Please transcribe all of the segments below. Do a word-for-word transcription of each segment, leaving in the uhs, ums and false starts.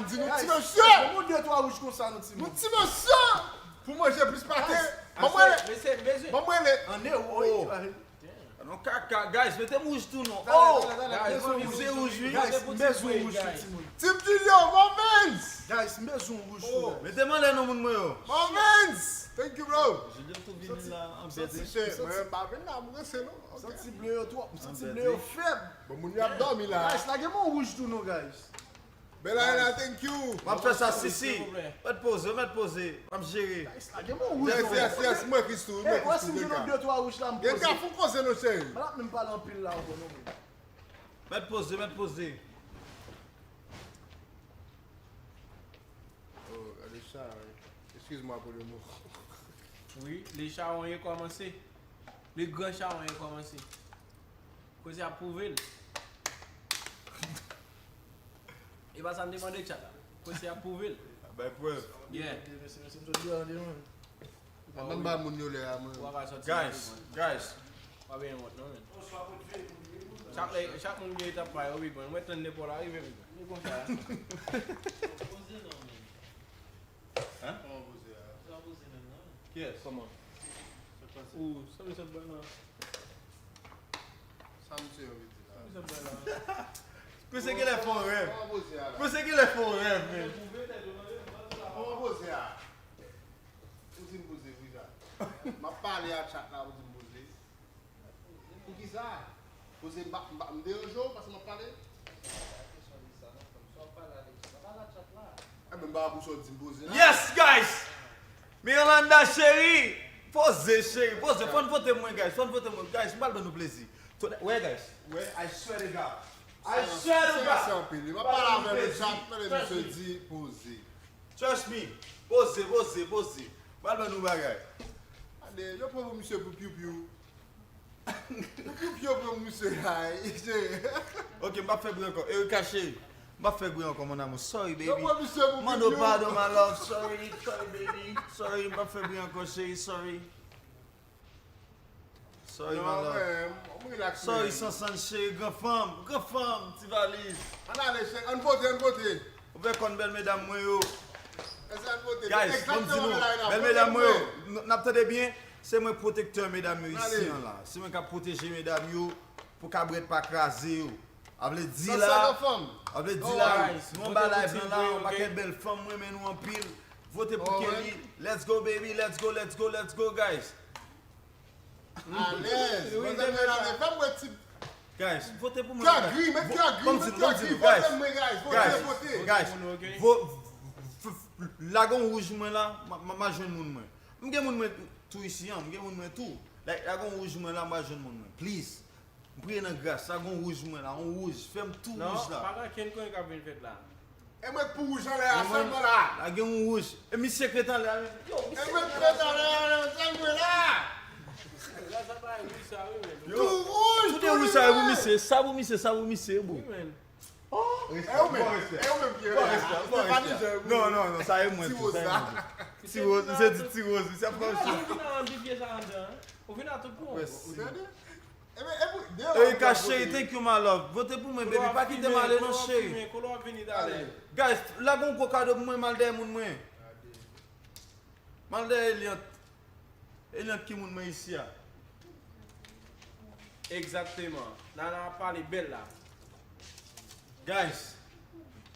Di nou ti mesye. Ban m de twa wouj konsa, nou ti moun. Nou ti mesye. Pou manje plis pate. Ban m rele. Mesye, bezwen. Ban m rele. An ewo. Wi. Non, kaka, guys, mete m wouj tou non. Oh, guys, m bezwen wouj wi. Guys, m bezwen wouj tou, timoun. Team Julio, Marvins. Guys, m bezwen wouj tou. Mete m anlè non moun mwen yo. Marvins, thank you, bro. Julio tou vin la an bèt. Mwen pa vin la, m ranse non. M santi ble yo twòp, m santi ble yo fèb. Bon, moun yo ap dòmi la. Guys, lage m yon wouj tou non, guys. Bella, Bella, thank you. M ap fè sa, Sisi. Mèt poze, mèt poze. M ap jere. Yes, yes, yes, mwen Christoo, mwen Christoo, Denka. Gen ka fon koze non, cheri. M pa menm pale anpil la ankò non, men. Mèt poze, mèt poze. Oh, gade sa, wi. Excuse-moi pour le mot. Wi, le chawonye kòmanse. Le gran chawonye kòmanse. Koze ap pwouve l. E pa sa m te mande chat la. Koze ap pwouve l. Bay prèv. Yeah. Mwen ba moun yo lè a, mwen. Guys, guys. Pa benyen wont non, men. Chak lè, chak moun gen etap pa yo, wi, bon. Mwen tann nenpòt la rive, men. Li konsa. Hein? Kòman poze a? Kiyès? Kòman? Ou, sa misye ap bay la? Sa misye yo vle di la? Sa misye ap bay la? Misye genlè fè yon rèv. Kòman poze a la? Misye genlè fè yon rèv, men. Kòman poze a? Ou di m poze, wi, sa. M ap pale a chat la, ou di m poze. Poukisa? Poze, m pa, m pa, m deranje w paske m ap pale? Enben, m pa wè pou sa w di m poze la. Yes, guys! Mirlanda cheri! Poze, cheri, poze. Fò n vote mwen, guys. Fò n vote mwen. Guys, m pral ban nou plezi. Wè, guys. Wè, I swear to God. I swear to God. M ap pale avè le chat, tande misye di poze. Trust me. Poze, poze, poze. M pral ban nou bagay. Gade, yo pran pou misye pou piu piu. Pou piu piu yo pran pou misye la, wi. Ok, m p ap fè bri ankò. Erika cheri, m p ap fè bri ankò, mon amour. Sorry, baby. Yo pran misye pou piu piu. Mando padon, my love. Sorry, sorry, baby. Sorry, m p ap fè bri ankò, cheri. Sorry. Sorry, my love. Sorry, Sansan cheri, gran fanm, gran fanm, ti valiz. Ann ale, cheri, ann vote, ann vote. Ouvè kòn bèl medam mwen yo. Guys, ban m di nou, bèl medam mwen yo, n, n ap tande byen, se mwen pwotektè medam yo isi an la. Se mwen k ap pwoteje medam yo pou kabrèt pa kraze yo. A vle di la, a vle di la, nou anba live lan la, yon pakèt bèl fanm, mwen renmen nou anpil. Vote pou Kelly. Let's go, baby, let's go, let's go, let's go, guys. Alèz. Manzè Melanie, fè m wè ti. Guys, vote pou mwen. Kè gri, met kè gri, met kè gri. Vote mwen, guys. Vote, vote. Lage yon wouj mwen la, m a, m a, m a jwenn moun mwen. M gen moun mwen tou isi an, m gen moun mwen tou. Like, lage yon wouj mwen la, m a jwenn moun mwen. Please. M priye nan gras, lage yon wouj mwen la, yon wouj. Fè m tou wouj la. Non, pa gen kenn konnen k ap vin fèt la. E mwen k pou wouj anlè a sèlman la. Lage yon wouj. E misye k ret anlè a, men. Yo, misye. E mwen k ret anlè a, men, sèl mwen la. Gras a bay wouj sa, wi, men. Tou wouj, tou wouj sa, wi, pou misye. Sa pou misye, sa pou misye, bro. Wi, men. Oh. E ou menm, e ou menm ki ret la. Stefani Jean, wi. Non, non, non, sa e mwen tou, sa e mwen tou. Ti Woz, misye di Ti Woz, misye ap pran chou. Ou vin a tout pou ou. Ou tande? Erika cheri, thank you, my love. Vote pou mwen, baby. Pa kite m ale non, cheri. Guys, lage yon gwo kado pou mwen, m al dèyè moun mwen. M al dèyè Eliant. Eliant ki moun mwen isi a. Egzakteman. Nana ap pale bèl la. Guys,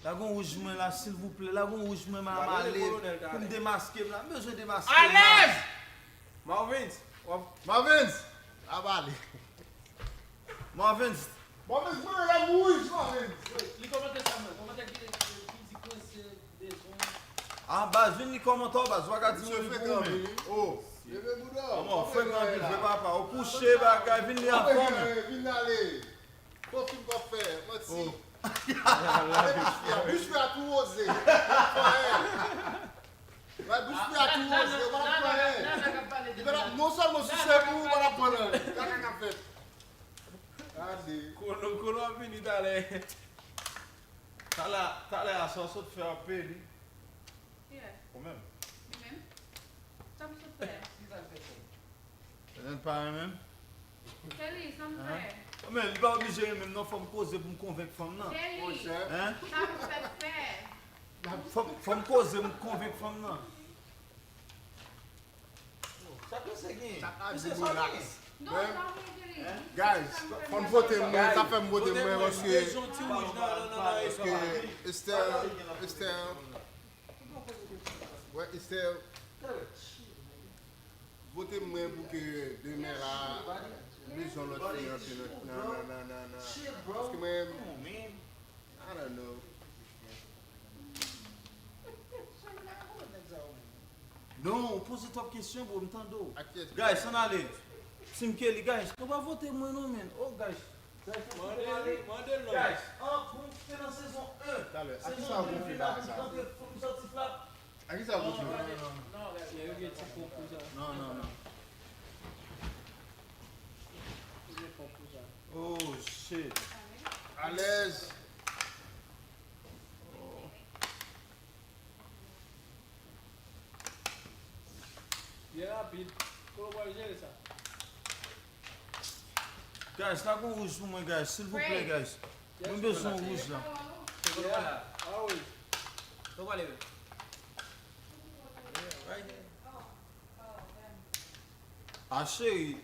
lage yon wouj mwen la, silvouplè. Lage yon wouj mwen, m a ale pou m demaske m la. M bezwen demaske m la. Alèz! Marvins, w ap Marvins! Ap ale. Marvins. Marvins, mwen lage wouj, Marvins. Li kòmante sa, mwen. Kòmantè ki, ki di kwen se bezwen. Ah, baz, vin li kòmantè, baz. W a ka di mwen li pou ou menm. Oh. Leve bouda. Kòman, frekan anpil, vre papa. Ou kouche, bagay, vin li anfòm. Vin ale. Bon, fim k ap fè, manti. Oh. Gade bouch fi a, bouch fi a tou woze. Wè, bouch fi a tou woze, ou pa t ap fè anyen. Li pa t ap, non sèlman souse pou ou, ou pa t ap pran nan. Gade sa k ap fèt. Gade. Kolo, kolo ap vini talè. Talè, talè a sa w sot fè ap peye li. Kiyès? Ou menm. Li menm? Sa m sot fè? Kisa l fè fè? Tènèt pa renmen m? Kelly, sa m fè? Men, li pa oblije renmen m non, fò m koze pou m konvenk fanm nan. Kelly, sa m fè fè? Fò m, fò m koze, m konvenk fanm nan. Sa k pase gen? Sa k ap di relax. Guys, fò n vote mwen, sa fè m vote mwen paske paske Esther, Esther, wè Esther, vote mwen pou ke demen la bezwen lòt fi antre nan nan nan nan nan paske mwen I don't know. Non, ou poze twòp kesyon bro, m tande w. Guys, ann ale. Team Kelly, guys, nou pa vote mwen non, man. Oh, guys. Guys, mande l non. Guys, an, pou nou kite nan sezon en. Talè, a kisa w konfye bagay sa? Fò nou sòti flap. A kisa w konfye? Non, non, non. Non, non, non. Oh, shit. Alèz. Byen rapid. Kòman w pral jere sa? Guys, lage yon wouj pou mwen, guys, silvouplè, guys. Mwen bezwen yon wouj la. Yeah, always. Kòman w pral jere? Ah, cheri.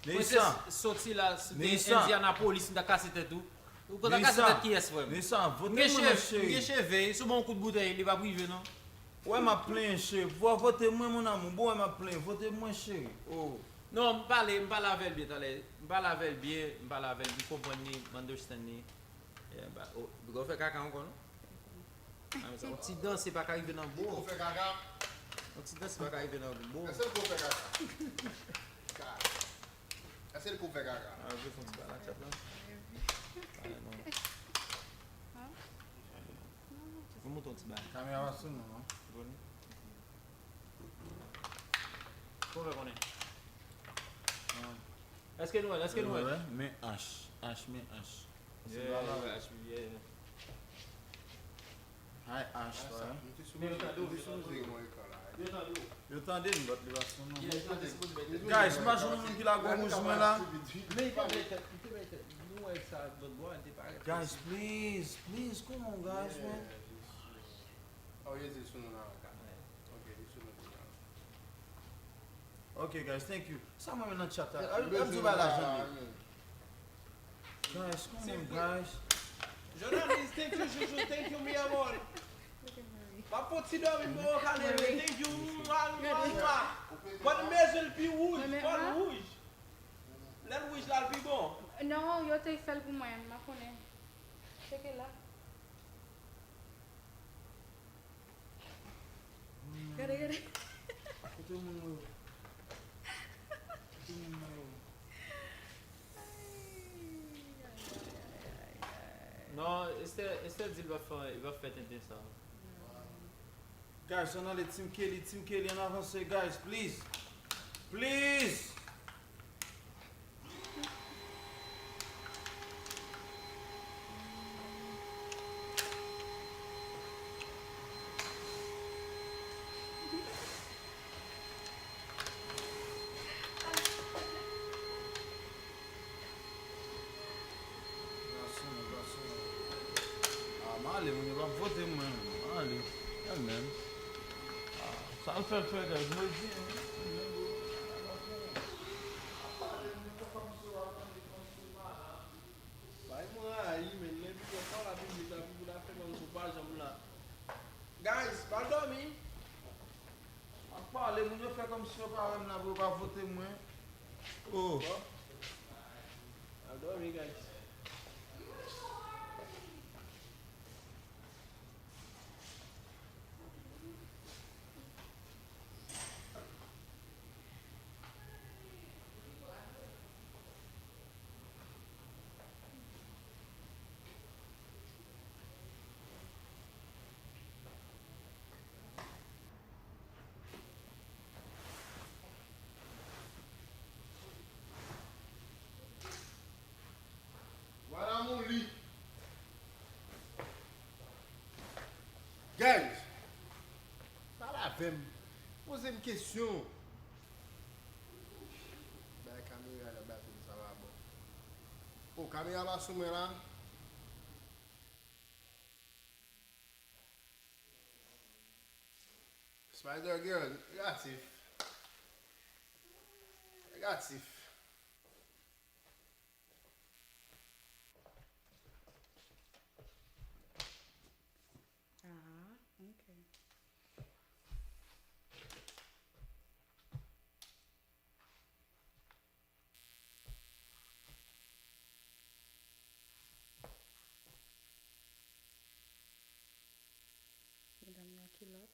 Princess soti la, si w te Indianapolis, m ta kase tèt ou. Ou konn ta kase tèt kiyès, frè m? M gen cheve, m gen cheve, si w ban m yon kout boutèy, li p ap rive non. Ou wè m ap plenyen cheri. Pou w vote mwen, mon amour. Bon, wè m ap plenyen. Vote mwen, cheri. Oh. Non, m pale, m pale avè l byen talè. M pale avè l byen, m pale avè l, m konprann li, m understand li. Yeah, ba, oh, piga w fè kaka ankò non. Yon ti danse pa ka rive nan bo. Yon ti danse pa ka rive nan bo. Èske l ko fè kaka? Èske l ko fè kaka? A vle fon ti bagay nan tchat lan. Pale non. Mwen montre yon ti bagay. Kamera pa sou nou non. Kòman w fè konnen? Èske nou wè l? Èske nou wè l? Men H. H, men H. Hi Ash, frè. Men yo tande w, yo tande w. Yo tande m, but li pa sou non. Guys, m pa jwenn moun ki lage yon wouj mwen la. Men li te bay tèt, li te bay tèt. Nou wè sa lòt bò a, li te parèt. Guys, please, please, come on, guys, man. Oh, yo di sou nou la. Ok, li sou nou kounye a. Ok, guys, thank you. Sa mwen men nan chat la. Ap di w bay lajan li. Guys, come on, guys. Journalist, thank you, Jojo, thank you, mi amor. M ap fon ti dòmi, m poko ka leve, thank you. Mwa, mwa, mwa. But m bezwen l pi wouj, fò l wouj. Lè l wouj la, l pi bon. Non, yo te fè l pou mwen, m pa konnen. Tcheke la. Gade, gade. Kote moun mwen yo? Kote moun mwen yo? Non, Esther, Esther di l pa fè, li pa fè tenten sa. Guys, ann ale Team Kelly, Team Kelly, ann avanse, guys, please. Please. Gason, gason. Ah, m ale, moun yo p ap vote mwen. M ale. Mwen menm. Ah, sa l fè, l fè, guys. Mwen di, mwen di, mwen di, mwen di. Bay mwen rayi, men lè pito pa la piblik la pou la fè kòmsi w pa janm la. Guys, pa dòmi. Ap pale, moun yo fè kòmsi yo pa wè m la pou yo pa vote mwen. Oh. Pa dòmi, guys. Vwala mon li. Guys, pale avè m. Poze m kesyon. Bay kamera nan baton sa pa bon. Oh, kamera pa sou mwen la. Spider Girl, negatif. Negatif. Ah, ok. Medam yo kilòt.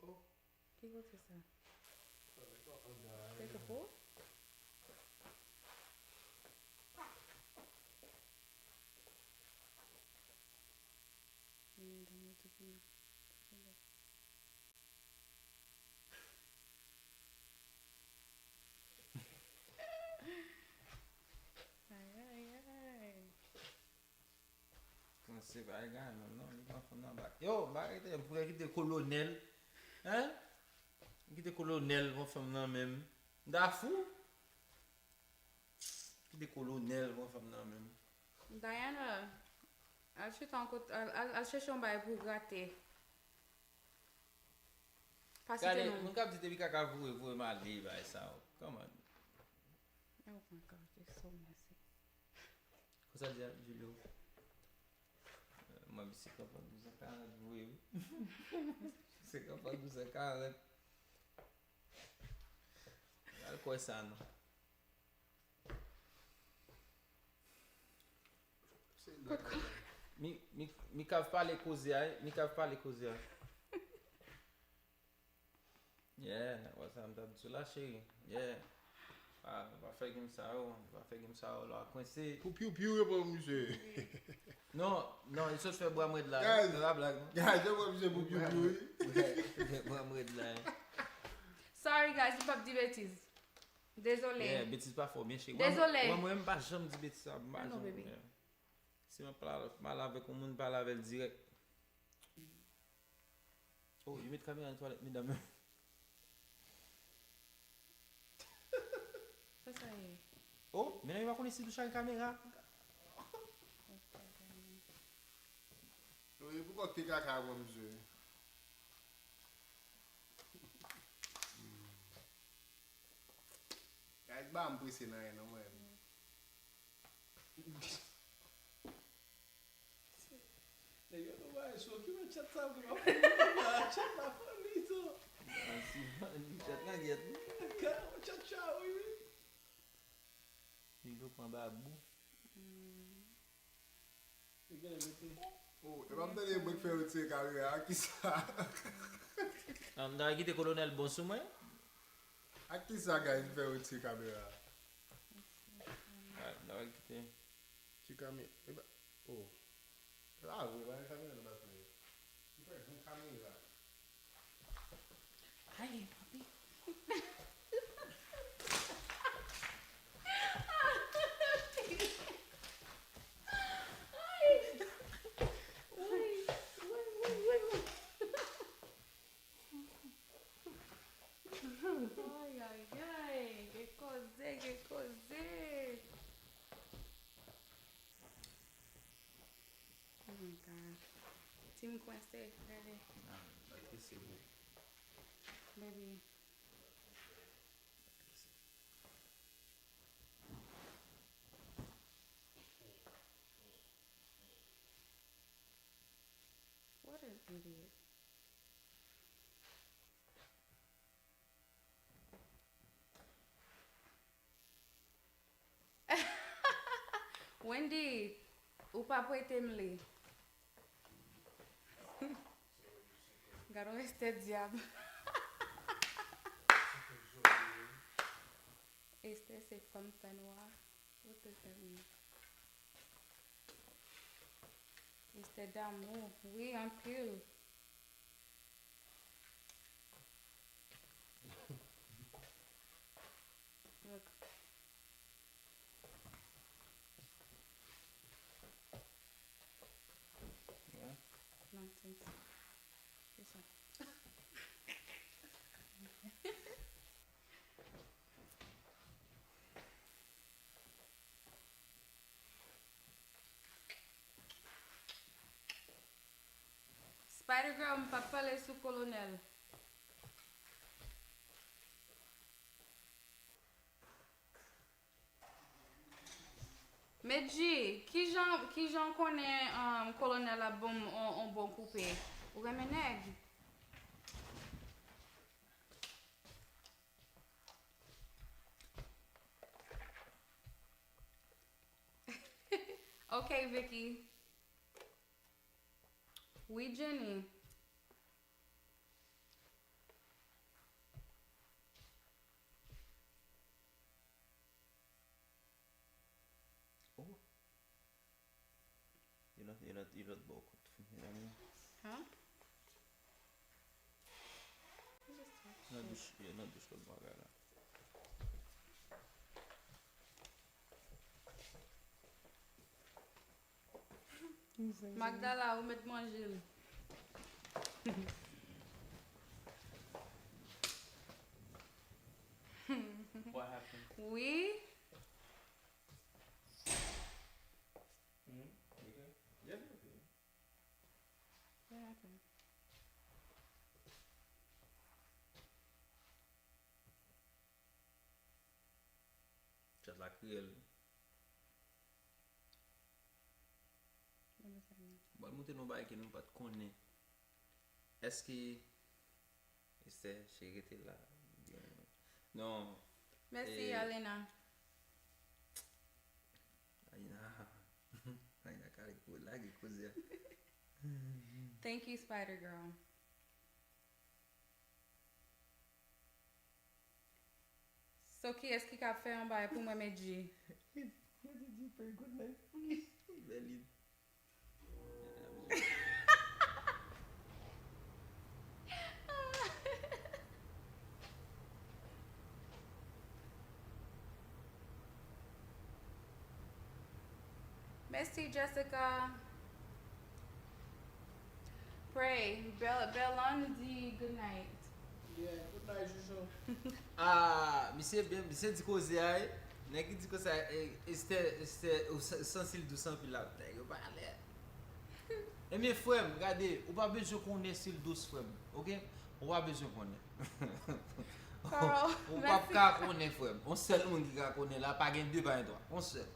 Oh. Ki kote sa? Se kapo? Medam yo tou fini. Ay, ay, ay. Franse pa egal menm non, li pran fanm nan bak. Yo, bagay te pou kite kolonèl. Hein? Kite kolonèl pran fanm nan menm. M ta fou. Kite kolonèl pran fanm nan menm. Diana, al chita yon kot, al, al, al chèche yon bagay pou grate. Pa site non. Moun k ap di depi kaka voye, voye m ale, bagay sa yo. Come on. Oh my God, you're so messy. Konsa di a, Julio. Mwen, se kanpan douz an karant vre wi. Se kanpan douz an karant. Al kwè sa non. Mi, mi, mi kav pale koze a, mi kav pale koze a. Yeah, wè sa m t ap di w la, cheri. Yeah. Pa, pa fè game sa yo, pa fè game sa yo, lè w kwense. Pou piu piu yo pran misye. Non, non, li sot fè bra m rèd la. Guys, se pa blag non. Guys, yo pran misye pou piu piu, wi. Bra m rèd la. Sorry guys, li p ap di betiz. Dezole. Yeah, betiz pa fò byen, cheri. Dezole. Mwen, mwen, mwen pa janm di betiz sa, m pa janm. Non, baby. Yeah. Si mwen pale, pale avèk yon moun, pale avè l dirèk. Oh, yo met kamera nan twalèt medam yo. Sa sa ye? Oh, medam yo pa konnen si douch la gen kamera. Wi, poukò te kaka pran misye? Guys, ba m prese nan yen non mwen. Nèg yo nou bay sou ki wè chat sa vre, w ap fè chat la fanmi tou. Ah, si fanmi chat la gèt wi. Ka chat cha wi wi. Li tou pran babou. Li genlè mete. Oh, e pa m tande mwen k fè retire kamera a, kisa? Ah, m ta kite kolonèl bon sou mwen. Ak kisa guys m fè retire kamera a? Alright, m ta kite. Ti kamera. E pa. Oh. E pa vre, pa gen kamera nan batri. M fè bon kamera. Ay, papi. Ay. Woy, woy, woy, woy, woy. Ay, ay, ay, gen koze, gen koze. Oh my God. Team kwense, gade. Nan, nan kwense bro. Baby. What an idiot. Wendy, ou pa prete m li. Gad on Esther dyab. Esther se fanm tan nwa. What does that mean? Esther damou, wi, anpil. Look. Yeah. Non, thank you. This one. Spider Girl, m p ap pale sou kolonèl. Medji, kijan, kijan w konnen um, kolonèl ap ban m on, on bon koupe? Ou renmen nèg? Ok, Vicky. Wi, Jenny. Oh. Yon lòt, yon lòt, yon lòt bò kot. Yon lòt bò. Huh? Nan douch, nan douch lòt bagay la. Magdala, ou mèt manje l. What happened? Wi. Hmm? Okay. Yeah, okay. What happened? Chat la kriye l. What does that mean? Bon, l montre nou bagay ke nou pa t konnen. Èske Esther, che rete la? Byen. Non. Mèsi, Eh. Alena. Alena. Alena ka lage koze a. Thank you, Spider Girl. So, kiyès ki ka fè yon bagay pou mwen, Medji? Yo di di pe good night. Bèlin. Mèsi, Jessica. Pray. Bel Belon di good night. Yeah, good night, Jojo. Ah, misye byen, misye di koze a, wi. Nèg ki di koze a, eh, Esther, Esther, ou san, san sil dous anpil la, nèg yo pa alè. Ebyen, frè m, gade, ou pa bezwen konnen sil dous, frè m, oke? Ou pa bezwen konnen. Carl, Ou p ap mèsi. Ka konnen, frè m. On sèl moun ki ka konnen la, pa gen de, pa gen twa. On sèl.